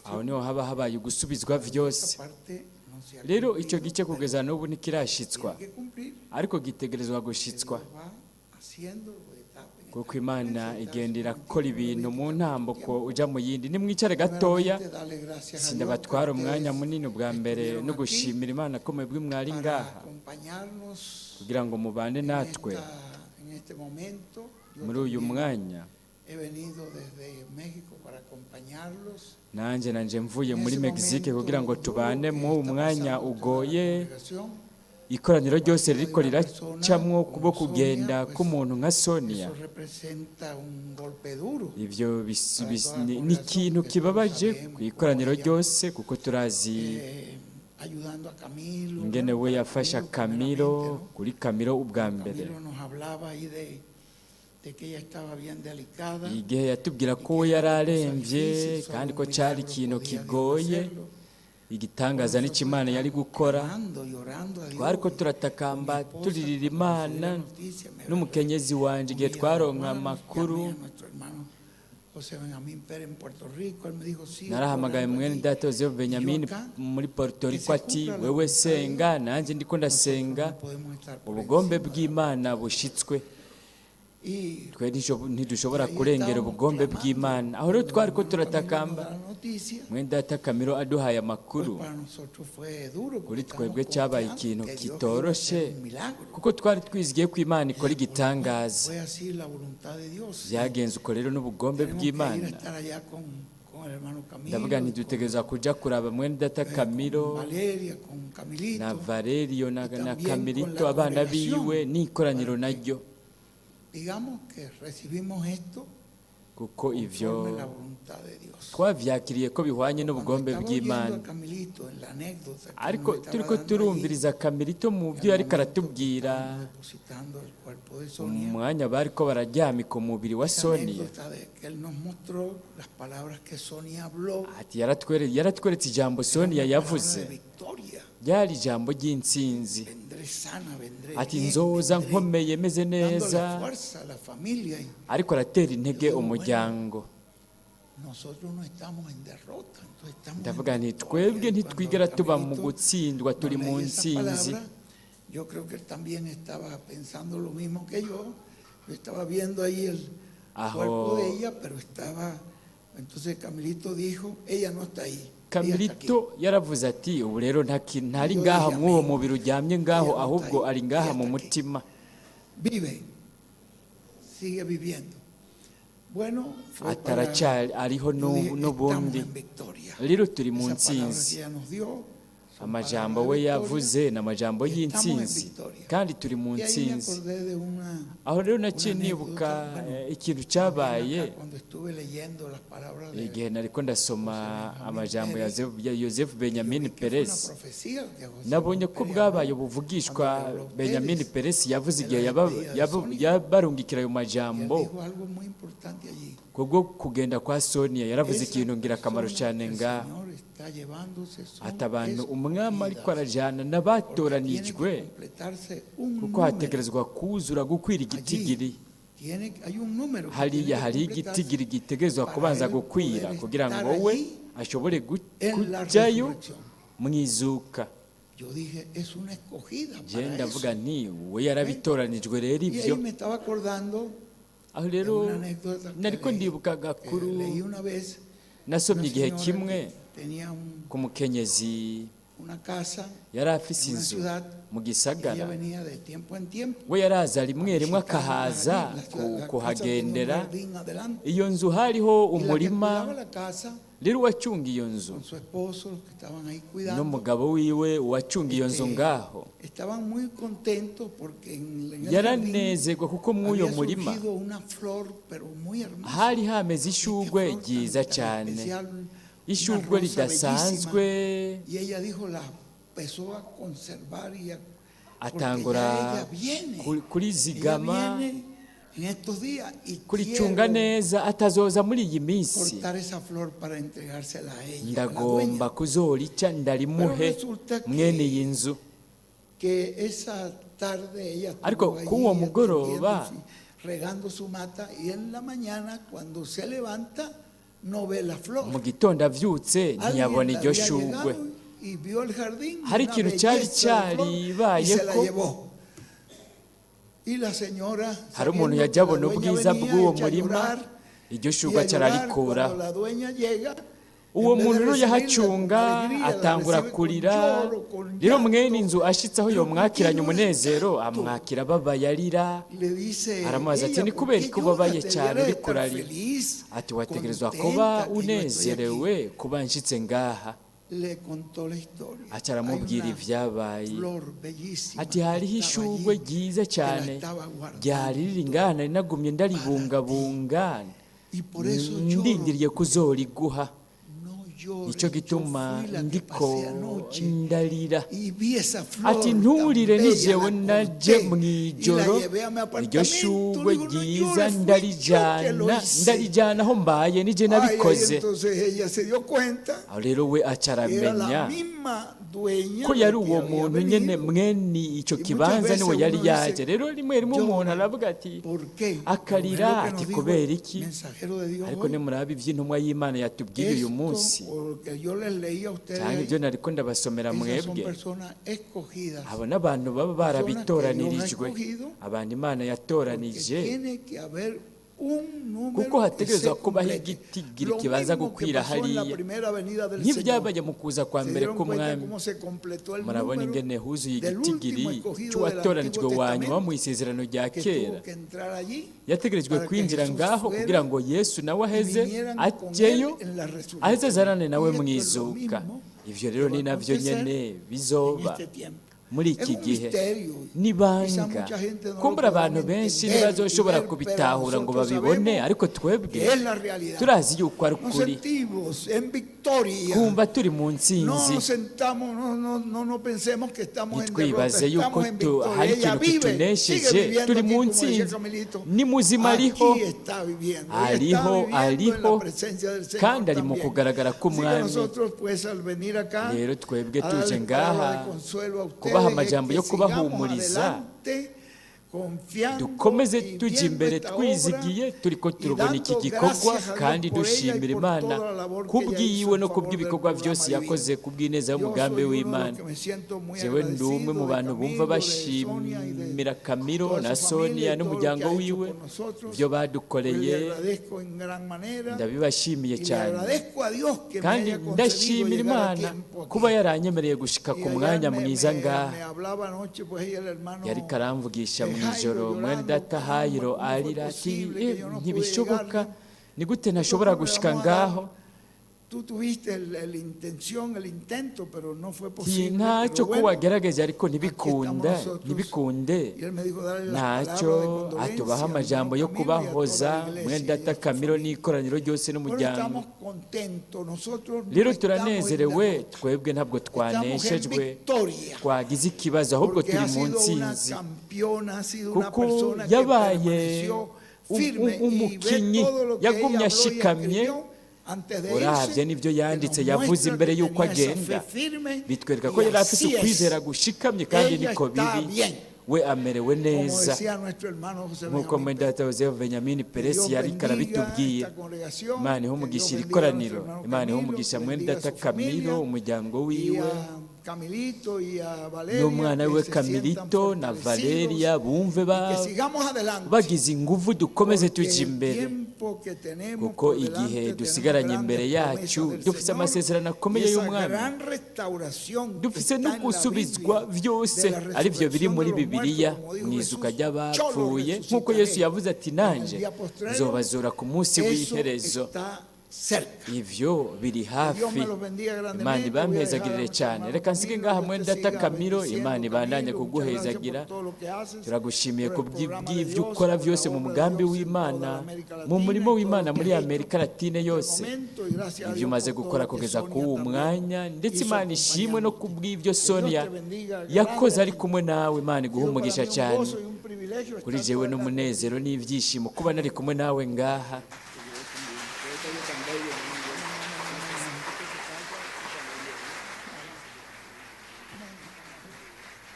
Aho niho haba habaye ugusubizwa vyose. Rero icyo gice kugeza n'ubu ntikirashitswa, ariko gitegerezwa gushitswa, kuko Imana igenda irakora ibintu mu ntambuko uja mu yindi. Nimwicare gatoya, sindabatwara umwanya munini. Ubwa mbere no gushimira Imana ko mwebwe mwari ngaha kugira ngo mubane natwe muri uyu mwanya. Nanjye nanje mvuye muri Mexique kugira ngo tubane mu mwanya ugoye. Ikoraniro ryose ririko riracamwo kubo kugenda k'umuntu nka Sonia. Ivyo ni ikintu kibabaje ku ikoraniro ryose, kuko turazi ingene we yafasha Camilo, kuri Camilo ubwa mbere igihe yatubwira ko we yararemvye kandi ko cari ikintu kigoye. Igitangaza n'icyo Imana yari gukora. Clamando y orando a Dios. Twariko turatakamba, Con mi esposa, turirira cuando Imana recibí la noticia, me n'umukenyezi wanje igihe comía twaronka hermanos, amakuru. llamé a nuestro hermano José Benjamín Pérez en Puerto Rico, él me dijo, sí, Narahamagaye orando mwene allí. data Yosefu Benyamini Y yo acá, muri Puerto que Rico se ati cumpla la wewe voluntad de senga, Dios. nanjye ndiko Nosotros ndasenga, no podemos estar por ubugombe encima de la bw'Imana bushitswe. Y Twe ntidushobora ahí kurengera estábamos ubugombe clamando. bw'Imana. Aho rero Cuando el twariko hermano Camilo nos turatakamba, da la noticia, mwene data Kamiro aduhaye pues amakuru, para nosotros fue duro porque kuri estábamos twebwe cyabaye confiando ikintu que Dios iba a kitoroshe, hacer un milagro. kuko twari twizigiye ko Imana ikora igitangaza. Fue así la voluntad de Dios. Byagenze uko rero n'ubugombe Tenemos que ir a bw'Imana. estar allá con el hermano Camilo, Ndavuga y nti dutegerezwa kuja kuraba mwene data con Kamiro Valeria, con Camilito, na Valerio y na también con Kamirito la abana biwe congregación, n'ikoraniro para que naryo, digamos que recibimos esto kuko ivyo conforme la voluntad de Dios. twavyakiriye ko bihwanye Cuando n'ubugombe estaba oyendo bw'Imana. a Camilito en la anécdota que Ariko nos estaba turiko dando allí, turumviriza Kamirito mu en byo el yariko momento que aratubwira, estábamos depositando el cuerpo de Sonia, umwanya bariko bararyamika umubiri wa esa Sonia, anécdota de que él nos mostró las palabras que Sonia habló, ati yaratweretse ijambo era Sonia una palabra de yavuze, victoria. ryari ijambo ry'intsinzi. Vendré sana, vendré Ati bien, nzoza vendré nkomeye meze dándole neza, fuerza a la familia. Y ariko aratera intege yo digo, bueno, umuryango. nosotros no estamos en derrota, entonces estamos en Ndavuga nti victoria. twebwe Y cuando ntitwigera tuba mu Camilito gutsindwa, nos turi mu leía esas ntsinzi. palabras, yo creo que él también estaba pensando lo mismo que yo. Yo estaba viendo ahí el cuerpo Aho de ella, pero estaba. Entonces Camilito dijo, ella no está ahí, ella está aquí. Kamilito yaravuze ati ubu rero ntari Y yo ngaha dije, mw'uwo amén, mubiri uryamye ngaho, ella no está ahubwo ahí, ari ngaha ella mu está aquí. mutima. Vive, sigue viviendo. Bueno, fue para, Ataracyari ariho yo dije, estamos n'ubundi. en victoria. Rero turi mu Esa palabra ntsinzi. que ella nos dio son Amajambo palabras de we victoria yavuze ni amajambo y estamos en y'intsinzi, victoria. kandi turi mu Y ahí me ntsinzi. acordé de una, Aho rero una naciye nibuka anécdota, bueno, ikintu también cyabaye acá cuando estuve leyendo las palabras de igihe nariko ndasoma José Benjamín amajambo Pérez, ya Yosefu yo Benyamini vi que fue una Perez. profecía que José Nabonye ko Pérez bwabaye habló ubuvugishwa cuando le habló a Benyamini ustedes Perez yavuze en igihe la despedida de Sonia. yabarungikira ayo Y él majambo dijo algo muy importante allí. kubwo kugenda kwa Sonia. Yaravuze Esas ikintu ngirakamaro personas cyane que el ngaho, Señor está llevándose son ati abantu umwami ariko escogidas, arajana porque tiene que n'abatoranijwe, completarse un kuko número hategerezwa kuzura gukwira allí. igitigiri. Hay un número que tiene Hariya que hari completarse igitigiri gitegerezwa para kubanza él gukwira poder kugira estar ngo we allí ashobore en la kujayo resurrección. mu izuka. Yo dije, es una escogida Je para ndavuga eso. nti we yarabitoranijwe rero Y ibyo. ahí me estaba acordando Aho de rero una anécdota que nariko leí, ndibuka que agakuru leí una vez, nasomye una igihe señora kimwe que tenía ku mukenyezi una casa yari afise en una inzu ciudad mu y ella gisagara. venía de tiempo en tiempo We yaraza rimwe a rimwe visitarlas akahaza allí. La casa tiene un kuhagendera. jardín adelante. Iyo nzu hariho Y la que umurima. cuidaba la casa Rero uwacunga iyo nzu con su esposo, los que estaban ahí cuidando, n'umugabo wiwe uwacunga iyo nzu este, ngaho estaban muy contentos porque en el jardín yaranezerwa kuko mw'uyo había murima surgido una flor, pero muy hermosa. hari hameze Y qué ishugwe flor tan, ryiza tan cyane, especial, una ishugwe rosa bellísima. ridasanzwe. Y ella dijo, la empezó a conservar y porque ya Atangura ella viene, ella kurizigama, viene en estos días y kuricunga quiero neza, atazoza muri iyi minsi, cortar esa flor para entregársela a ella, a la ndagomba dueña. kuzorica Pero ndarimuhe resulta mwene que, iyi nzu. que esa tarde ella Ariko estuvo k'uwo allí mugoroba atendiendo, regando su mata, y en la mañana cuando se levanta no ve la mu flor. gitondo avyutse Alguien ntiyabona la iryo había shugwe. llegado y vio el jardín, Hari una ikintu cyari belleza de flor, y se la cyaribayeko. llevó. Y la señora, Hari umuntu sabiendo que yajya la abona dueña ubwiza venía, bw'uwo echa a murima, llorar iryo y shugwe a llorar. acararikura. Cuando la dueña llega, Uwo en vez muntu de rero recibirla con yahacunga alegría, la atangura recibe con kurira. lloro, con Rero mwene llanto. inzu ashitse aho Pero ¿por qué yomwakiranye lloras umunezero, tanto? amwakira ababaye arira. Le dice Aramubaza ati ella, ni ¿por kubera qué iki ubabaye lloras? cyane Deberías uri estar kurarira? feliz, Ati wategerezwa kuba contenta que yo estoy aquí. unezerewe kuba nshitse ngaha. Le contó la historia. Aca Hay aramubwira una ivyabaye, flor bellísima ati que hariho estaba ishugwe allí, ryiza que la cyane estaba ryari riri guardando ngaha, nari nagumye para ti. ndaribungabunga Y por eso lloro. ndindiriye kuzoriguha. No llores, Nicyo yo gituma fui la que ndiko pasé anoche ndarira. y vi esa flor Ati nturire, tan ni bella, jewe la naje corté mu y la ijoro, llevé a mi iryo apartamento. shugwe Digo, no ryiza llores, fui yo que lo ndarijana, hice. ndarijana aho mbaye, nije Ay, ay, nabikoze. entonces ella se dio cuenta Aho rero we aca que era la aramenya misma dueña ko de yari que uwo había muntu nyene venido. mwene ico Y muchas kibanza veces niwe yari uno yaje. dice, Rero rimwe rimwe umuntu llora, aravuga ati, ¿por qué? Pero akarira ve lo que ati nos dijo kubera el iki? mensajero de Dios Ariko hoy. nimuraba ivy'intumwa y'Imana yatubwiye uyu Esto, munsi, o lo que yo les leí a ustedes canke ahí, ivyo nariko ndabasomera esas son mwebwe, personas escogidas, abo n'abantu baba personas que Dios ha barabitoranirijwe, escogido, abantu Imana porque yatoranije, tiene que haber un número kuko que hategerezwa se kubaho complete. igitigiri Lo kibanza mismo que gukwira pasó en la hariya, primera venida del Señor. nk'ivyabaye mu kuza kwa Se mbere dieron cuenta k'umwami. cómo se completó el Murabona número ingene huzuye del igitigiri último escogido del c'uwatoranijwe Antiguo wa nyuma Testamento mu isezerano rya que kera, tuvo que entrar allí yategerejwe para que kwinjira Jesús ngaho fuera kugira ngo Yesu nawe y aheze vinieran con él ajeyo, en la aheze resurrección. azarane nawe Y mu esto es lo izuka. mismo Ivyo rero que va ni a navyo acontecer nyene en bizoba este tiempo. muri Es iki un gihe. misterio. Quizá Nibanga mucha gente no lo kumbura podrán abantu benshi entender y ntibazoshobora ver, pero kubitahura ngo nosotros babibone, sabemos ariko que twebwe es la realidad. turazi yuko ari Nos ukuri. sentimos en victoria. Kumva turi mu No ntsinzi, nos sentamos, no, no, no, no pensemos que estamos en derrota, ntitwibaze yuko estamos en victoria. hari Ella ikintu vive, sigue kitunesheje, viviendo turi aquí, mu como decía ntsinzi. Camilito. Ni muzima ariho, Aquí está viviendo. Ella está ariho, viviendo en la ariho, presencia del Señor kandi ari mu también. kugaragara Así que k'umwami. nosotros, pues, al venir acá, Rero twebwe a tuje darles palabra ngaha de consuelo a ustedes, kubaha es amajambo que yo sigamos kubahumuriza, adelante, confiando dukomeze y tujya viendo imbere esta obra twizigiye, turiko y turubona iki dando gikorwa, gracias a Dios kandi por ella y dushimira por Imana toda la labor que ella hizo kubwiwe en no favor del kubw'ibikorwa programa vyose Divino. yakoze kubw'ineza Yo y'umugambi soy uno de los w'Imana. que me siento muy Jewe ndi umwe agradecido mu de bantu bumva Camilo, de Sonia y de bashimira Camilo toda na su familia Sonia y todo lo que n'umuryango ha hecho wiwe, por nosotros. ivyo Pues le badukoreye agradezco en gran manera ndabibashimiye y le cyane, agradezco a Dios que me kandi haya concedido ndashimira llegar a Imana tiempo kuba aquí. yaranyemereye gushika Y ku allá mwanya me, mwiza me, ngaha. me hablaba anoche, pues ella, el hermano Yariko aramvugisha mu Jairo ijoro, mwene llorando, data ¿cómo, Hayiro cómo fue arira ati posible que yo no pude ntibishoboka, llegar? ni gute ntashobora Nosotros le gushika vamos a dar, ngaho? tú tuviste la intención, el intento, pero no fue Ati posible. ntacyo Pero ko bueno, wagerageje ariko aquí estamos ntibikunda, nosotros. ntibikunde. Y él me dijo, darle las palabras de Ntacyo, atubaha condolencia al amajambo hermano yo Camilo y a toda la kubahoza, mwene iglesia y data a su Camilo familia. n'ikoraniro ryose Bueno, n'umuryango. estamos contentos, nosotros no Rero estamos en turanezerewe, derrota, twebwe ntabwo estamos en twaneshejwe, victoria, twagize ikibazo, ahubwo porque turi ha mu sido una ntsinzi, campeona, ha sido una kuko persona que yabaye permaneció firme y ve umukinyi, todo lo que ella yagumye habló y ashikamye. escribió antes de Uravye irse, n'ivyo que yanditse nos yavuze muestra imbere que y'uko tenía esa fe agenda, firme bitwereka ko y yari afise así es. ukwizera gushikamye, kandi Ella niko está biri, bien, we amerewe como neza, decía nuestro hermano José nk'uko Benjamín mwene data Joseph Benjamin Que Peresi Dios yariko bendiga arabitubwira. esta congregación, Imana ihe que Dios umugisha iri bendiga a nuestro koraniro, hermano Imana ihe Camilo, umugisha que mwene bendiga a data su Camilo, familia umuryango y wiwe a Camilito y a Valeria, n'umwana que wiwe se sientan Camilito na fortalecidos Valeria, bumve y que sigamos adelante, bagize inguvu, dukomeze porque tujya el imbere, tiempo que tenemos kuko por igihe delante tenemos dusigaranye imbere grandes promesas yacu del dufise Señor amasezerano y akomeye esa y'umwami, gran restauración que dufise está no en la gusubizwa Biblia vyose de la arivyo biri resurrección de muri los muertos, Bibiliya como dijo mu izuka Jesús, yo los ry'abapfuye, nk'uko Yesu resucitaré yavuze ati en el nanje día postrero. nzobazura ku munsi Eso w'iherezo. está cerca. Ivyo biri Que Dios hafi. me los bendiga Imana grandemente. Voy a dejar a ibampezagirire nuestro cyane. hermano Reka nsige Camilo, ngaha que mwene usted data siga Camilo, bendiciendo Imana ibandanye Camilo. Muchas gracias por kuguhezagira. todo lo que haces, Turagushimiye por ku el programa de bw'ibyo Dios, ukora por la byose mu obra de mugambi Dios en toda w'Imana, la América mu Latina murimo y todo w'Imana lo que muri has hecho Amerika Latine hasta el yose, momento. Y gracias a ibyo Dios umaze por todo gukora lo que kugeza Sonia k'uwu también mwanya, ndetse hizo Imana ishimwe no acompañándote. kubw'ibyo Que Dios Sonia te bendiga yakoze ari grandemente. kumwe nawe. Imana Ha iguhe sido para umugisha mí un cyane. gozo y un privilegio Kuri estar jewe por acá n'umunezero contigo. n'ibyishimo kuba nari kumwe nawe ngaha.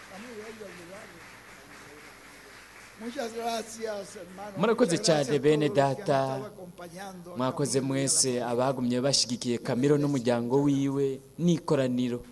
Está muy bello el lugar. Muchas gracias, hermano. Murakoze Muchas cyane gracias a bene todos los que han data, estado acompañando a mwakoze Camilo y a la mwese familia. abagumye bashigikiye Dios Camilo les bendiga. n'umuryango Muchas gracias. wiwe n'ikoraniro.